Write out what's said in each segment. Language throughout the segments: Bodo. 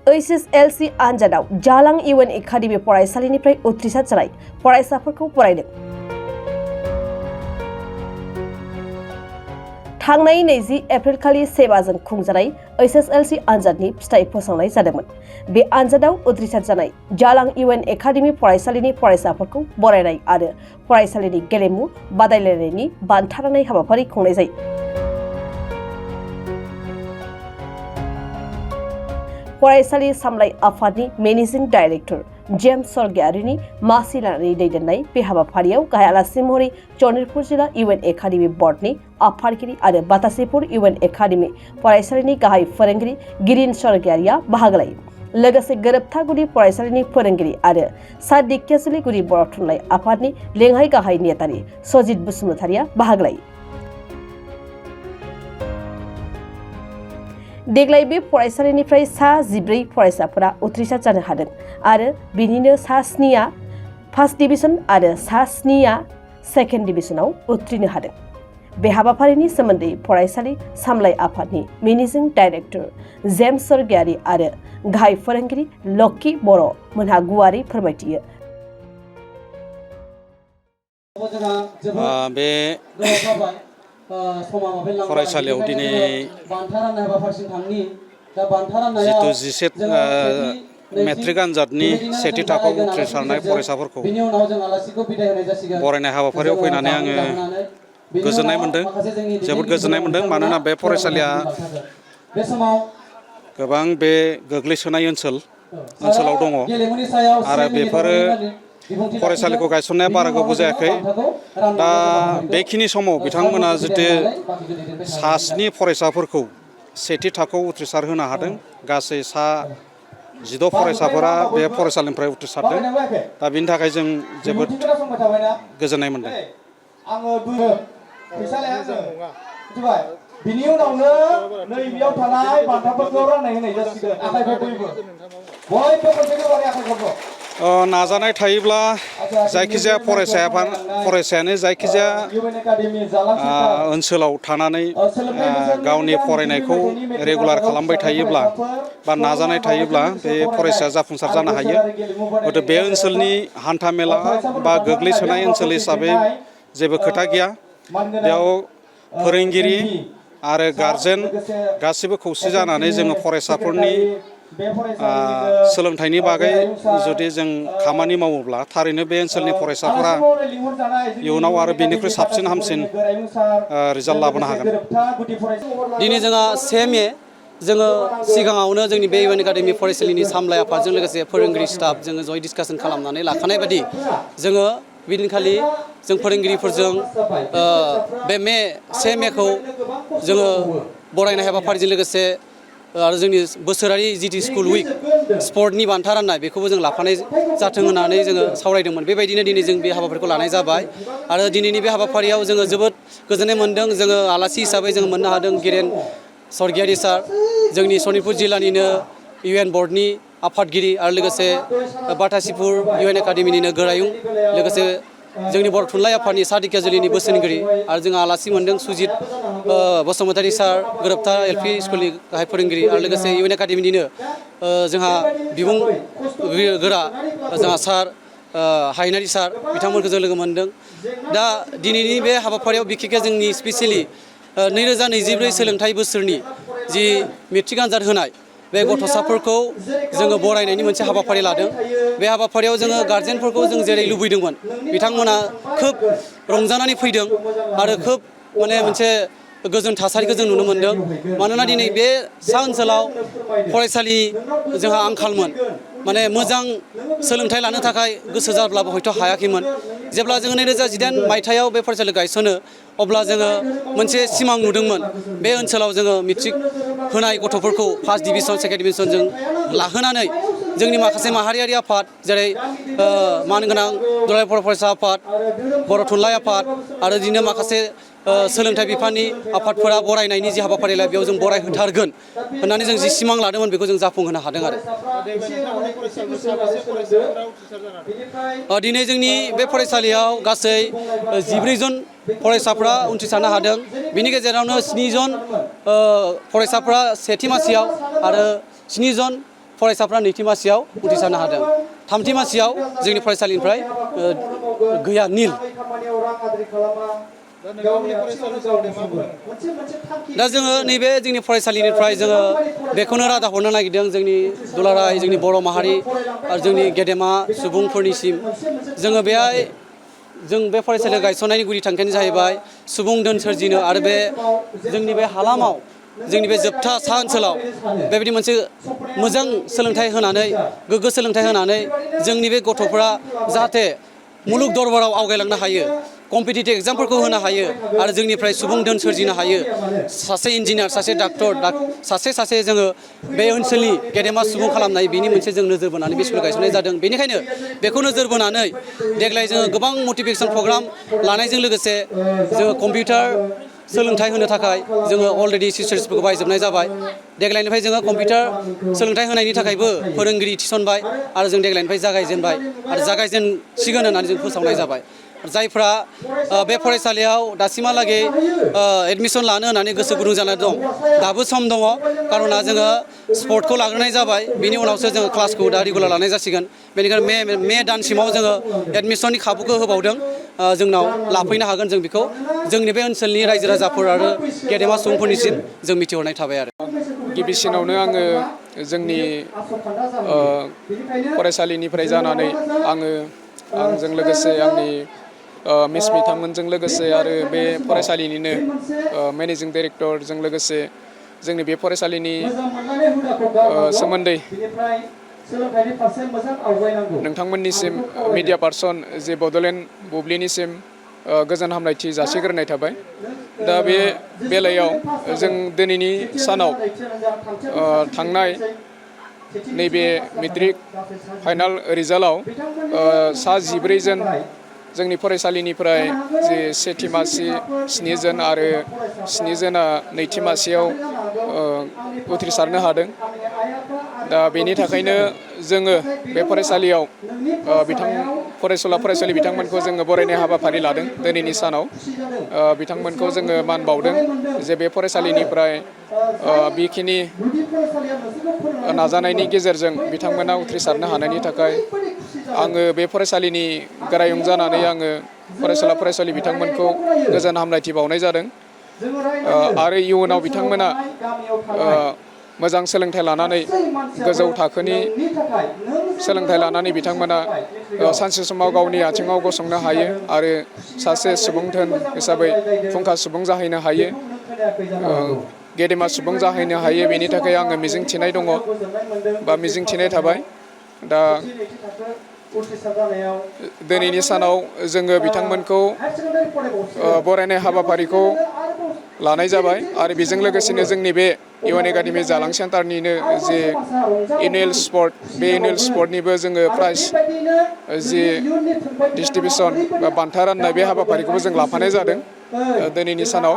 HSLC आनजादाव जालां UN एकाडेमि फरायसालिनिफ्राय उथ्रिसार जानाय फरायसाफोरखौ बरायदों। थांनाय 20 एप्रिल खालि सेबाजों खुंजानाय HSLC आनजादनि फिथाइ फोसावनाय जादोंमोन। बे आनजादाव उथ्रिसार जानाय जालां UN एकाडेमि फरायसालिनि फरायसाफोरखौ बरायनाय आरो फरायसालिनि गेलेमु बादायलायनायनि बान्था राननाय हाबाफारि खुंनाय जायो। फरायसालि सामलाय आफादनि मेनेजिं डाइरेक्टर जेम्स सरगियारिनि मासि लानानै दैदेननाय बे हाबाफारियाव गाहाय आलासि महरै चनितपुर जिल्ला UN एकाडेमि बर्डनि आफादगिरि आरो बातासिपुर UN एकाडेमि फरायसालिनि गाहाय फोरोंगिरि गिरिन सरगियारिया बाहागो लायो। लोगोसे गोरोबथा गुदि फरायसालिनि फोरोंगिरि आरो सा दिखियाजुलि गुदि बर' थुनलाइ आफादनि लेङाइ गाहाय नेहाथारि सजित बसुमतारिया बाहागो लायो। देग्लाय बे फरायसालिनिफ्राय सा 14 फरायसाफोरा उथ्रिसार जानो हादों आरो बिनिनो सा 7आ फार्स्ट डिभिजन आरो सा 7आ सेकेन्ड डिभिजनाव उथ्रिनो हादों। बे हाबाफारिनि सोमोन्दै फरायसालि सामलाय आफादनि मेनेजिं डाइरेक्टर जेम्स सरगियारि आरो गाहाय फोरोंगिरि लक्की बर' मोनहा गुवारै फोरमायथियो। फरायसालियाव दिनै जिथु 17 मेट्रिक आनजादनि सेथि थाखोआव उथ्रिसारनाय फरायसाफोरखौ बरायनाय हाबाफारियाव फैनानै आङो गोजोननाय मोनदों, जोबोद गोजोननाय मोनदों। मानोना बे फरायसालिया गोबां बे गोग्लैसोनाय ओनसोलाव दङ आरो बेफोरो फरायसालिखौ गायसननाया बारा गोबाव जायाखै। दा बेखिनि समाव बिथांमोना जितु सा 7 फरायसाफोरखौ सेथि थाखोआव उथ्रिसार होनो हादों। गासै सा 16 फरायसाफोरा बे फरायसालिनिफ्राय उथ्रिसारदों। दा बिनि थाखाय जों जोबोद गोजोननाय मोनदों। बिनि उनावनो नैबेयाव थानाय बान्थाफोरखौ राननाय होनाय जासिगोन। आखाइखौ बयबो खनसेनो बारे आखाइखौ नाजानाय थायोब्ला जायखिजाया फरायसायानो जायखिजाया ओनसोलाव थानानै गावनि फरायनायखौ रेगुलार खालामबाय थायोब्ला बा नाजानाय थायोब्ला बे फरायसाया जाफुंसार जानो हायो। हयथ' बे ओनसोलनि हान्था मेला बा गोग्लैसोनाय ओनसोल हिसाबै जेबो खोथा गैया। बेयाव फोरोंगिरि आरो गारजेन गासिबो खौसे जानानै जोङो फरायसाफोरनि सोलोंथाइनि बागै जुदि जों खामानि मावोब्ला थारैनो बे ओनसोलनि फरायसाफोरा इयुनाव आरो बेनिख्रुइ साबसिन हामसिन रिजाल्ट लाबोनो हागोन। दिनै जोंहा 1 मे जोङो सिगाङावनो जोंनि बे UN एकाडेमि फरायसालिनि सामलाय आफादजों लोगोसे फोरोंगिरि स्टाफ जोङो जयै डिसकासन खालामनानै लाखानाय बायदि जोङो बिदिनखालि जों फोरोंगिरिफोरजों बे 1 मेखौ जोङो बरायनाय हाबाफारिजों लोगोसे आरो जोंनि बोसोरारि जिटि स्कुल उइक स्पर्टनि बान्था राननाय बेखौबो जों लाफानाय जाथों होननानै जोङो सावरायदोंमोन। बेबायदिनो दिनै जों बे हाबाफारिखौ लानाय जाबाय आरो दिनैनि बे हाबाफारियाव जोङो जोबोद गोजोननाय मोनदों। जोङो आलासि हिसाबै जोङो मोननो हादों गिरेन सरगियारि सार, जोंनि सनितपुर जिल्लानिनो UN बर्डनि आफादगिरि आरो लोगोसे बातासिपुर UN एकाडेमिनिनो गोरायुं, लोगोसे जोंनि बर' थुनलाइ आफादनि सा दिखियाजुलिनि बोसोनगिरि आरो जोंहा आलासि मोनदों सुजित बसुमतारि सार, गोरोबथा LP स्कुलनि गाहाय फोरोंगिरि आरो लोगोसे UN एकाडेमिनिनो जोंहा बिबुं गोरा जोंहा सार हायनारि सार, बिथांमोनखौ जों लोगो मोनदों। दा दिनैनि बे हाबाफारियाव बिखेखै जोंनि स्पेसियेलि 2024 सोलोंथाइ बोसोरनि जि मेट्रिक आनजाद होनाय बे गथ'साफोरखौ जोङो बरायनायनि मोनसे हाबाफारि लादों। बे हाबाफारियाव जोङो गार्जेनफोरखौ जों जेरै लुबैदोंमोन बिथांमोना खोब रंजानानै फैदों आरो खोब मोनसे गोजोन थासारिखौ जों नुनो मोनदों। मानोना दिनै बे सा ओनसोलाव फरायसालि जोंहा आंखालमोन, मोजां सोलोंथाइ लानो थाखाय गोसो जाब्लाबो हयथ' हायाखैमोन। जेब्ला जोङो 2018 मायथाइयाव बे फरायसालि गायसनो अब्ला जोङो मोनसे सिमां नुदोंमोन बे ओनसोलाव जोङो मेट्रिक होनाय गथ'फोरखौ फार्स्ट डिभिजन सेकेन्ड डिभिजन जों लाहोनानै जोंनि माखासे माहारियारि आफाद जेरै मानगोनां दुलाराय बर' फरायसा आफाद, बर' थुनलाइ आफाद आरो बिदिनो माखासे सोलोंथाइ बिफाननि आफादफोरा बरायनायनि जि हाबाफारि लायो बेयाव जों बरायहोथारगोन होननानै जों जि सिमां लादोंमोन बेखौ जों जाफुंहोनो हादों आरो दिनै जोंनि बे फरायसालियाव गासै 14 जन फरायसाफ्रा उथ्रिसारनो हादों। बिनि गेजेरावनो 7 जन फरायसाफ्रा सेथि मासियाव आरो 7 जन फरायसाफ्रा नैथि मासियाव उथ्रिसारनो हादों। थामथि मासियाव जोंनि फरायसालिनिफ्राय गैया निल। दा जोङो नैबे जोंनि फरायसालिनिफ्राय जोङो बेखौनो रादाब हरनो नागिरदों जोंनि दुलाराय जोंनि बर' माहारि आरो जोंनि गेदेमा सुबुंफोरनिसिम जोङो बेहाय जों बे फरायसालि गायसननायनि गुदि थांखियानो जाहैबाय सुबुं धोन सोरजिनो आरो बे जोंनि बे हालामाव जोंनि बे जोबथा सा ओनसोलाव बेबायदि मोनसे मोजां सोलोंथाइ होनानै गोग्गो सोलोंथाइ होनानै जोंनि बे गथ'फोरा जाहाथे मुलुग दरबाराव आवगायलांनो हायो, कम्पिटिटिभ एग्जामफोरखौ होनो हायो आरो जोंनिफ्राय सुबुं धोन सोरजिनो हायो। सासे इन्जिनियार, सासे डाक्टर, सासे जोङो बे ओनसोलनि गेदेमा सुबुं खालामनाय बेनि मोनसे जों नोजोर बोनानै बे स्कुल गायसननाय जादों। बेनिखायनो बेखौ नोजोर बोनानै देग्लाय जोङो गोबां मटिभेसन प्रग्राम लानायजों लोगोसे जोङो कम्पिउटार सोलोंथाइ होनो थाखाय जोङो अलरेडि टिचार्सफोरखौ बायजोबनाय जाबाय। देग्लायनिफ्राय जोङो कम्पिउटार सोलोंथाइ होनायनि थाखायबो फोरोंगिरि थिसनबाय आरो जों देग्लायनिफ्राय जागायजेनबाय आरो जागायजेनसिगोन होननानै जों फोसावनाय जाबाय। जायफ्रा बे फरायसालियाव दासिमहालागै एडमिसन लानो होननानै गोसो गुदुं जानानै दं, दाबो सम दङ। खार'ना जोङो स्पर्टखौ लाग्रोनाय जाबाय, बिनि उनावसो जोङो क्लासखौ दा रेगुलार लानाय जासिगोन। बेनिखायनो मे दानसिमाव जोङो एडमिसननि खाबुखौ होबावदों। जोंनाव लाफैनो हागोन जों बेखौ जोंनि बे ओनसोलनि रायजो राजाफोर आरो गेदेमा सुबुंफोरनिसिम जों मिथिहरनाय थाबाय आरो। गिबिसिनावनो आङो जोंनि फरायसालिनिफ्राय जानानै आंजों लोगोसे आंनि मिस बिथांमोनजों लोगोसे आरो बे फरायसालिनिनो मेनेजिं डाइरेक्टरजों लोगोसे जोंनि बे फरायसालिनि सोमोन्दै नोंथांमोननिसिम मिडिया पार्सन जे बड'लेण्ड बुब्लिनिसिम गोजोन हामलायथि जासिग्रोनाय थाबाय। दा बे बेलायाव जों दिनैनि सानाव थांनाय नैबे मेट्रिक फाइनाल रिजाल्टआव सा 14 जन जोंनि फरायसालिनिफ्राय जे सेथि मासि 7 जन आरो 7 जना नैथि मासियाव उथ्रिसारनो हादों। दा बेनि थाखायनो जोङो बे फरायसालियाव फरायसुला बिथांमोनखौ जोङो बरायनाय हाबाफारि लादों दिनैनि सानाव। बिथांमोनखौ जोङो मान बावदों जे बे फरायसालिनिफ्राय बेखिनि नाजानायनि गेजेरजों बिथांमोना उथ्रिसारनो हानायनि थाखाय आङो बे फरायसालिनि गोरायुं जानानै आङो फरायसुला बिथांमोनखौ गोजोन हामलायथि बावनाय जादों। आरो इयुनाव बिथांमोना मोजां सोलोंथाइ लानानै गोजौ थाखोनि सोलोंथाइ लानानै बिथांमोना सानसे समाव गावनि आथिङाव गसंनो हायो आरो सासे सुबुं धोन हिसाबै फुंखा सुबुं जाहैनो हायो, गेदेमा सुबुं जाहैनो हायो। बेनि थाखाय आङो मिजिंथिनाय दङ बा मिजिंथिनाय थाबाय। दा दिनैनि सानाव जोङो बिथांमोनखौ बरायनाय हाबाफारिखौ लानाय जाबाय आरो बेजों लोगोसेनो जोंनि बे इउएन एकाडेमि जालां सेन्टारनिनो जे एनुवेल स्पर्ट, बे एनुवेल स्पर्टनिबो जोङो प्राइज जि डिस्ट्रिबिउसन बा बान्था राननाय बे हाबाफारिखौबो जों लाफानाय जादों दिनैनि सानाव।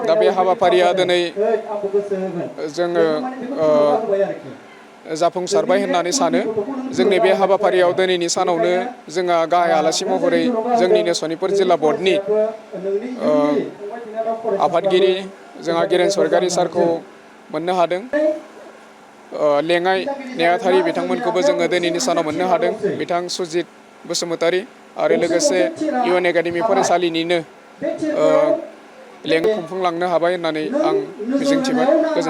दा बे हाबाफारिया दिनै जोङो जाफुंसारबाय होननानै सानो। जोंनि बे हाबाफारियाव दिनैनि सानावनो जोंहा गाहाय आलासि महरै जोंनिनो सनितपुर जिल्ला बर्डनि आफादगिरि जोंहा गिरेन स्वर्गियारि सारखौ मोननो हादों। लेङाइ नेहाथारि बिथांमोनखौबो जोङो दिनैनि सानाव मोननो हादों, बिथां सुजित बसुमतारी आरो लोगोसे इउएन एकाडेमि फरायसालिनिनो खुंफुंलांनो हाबाय होननानै आं मिजिंथिबाय।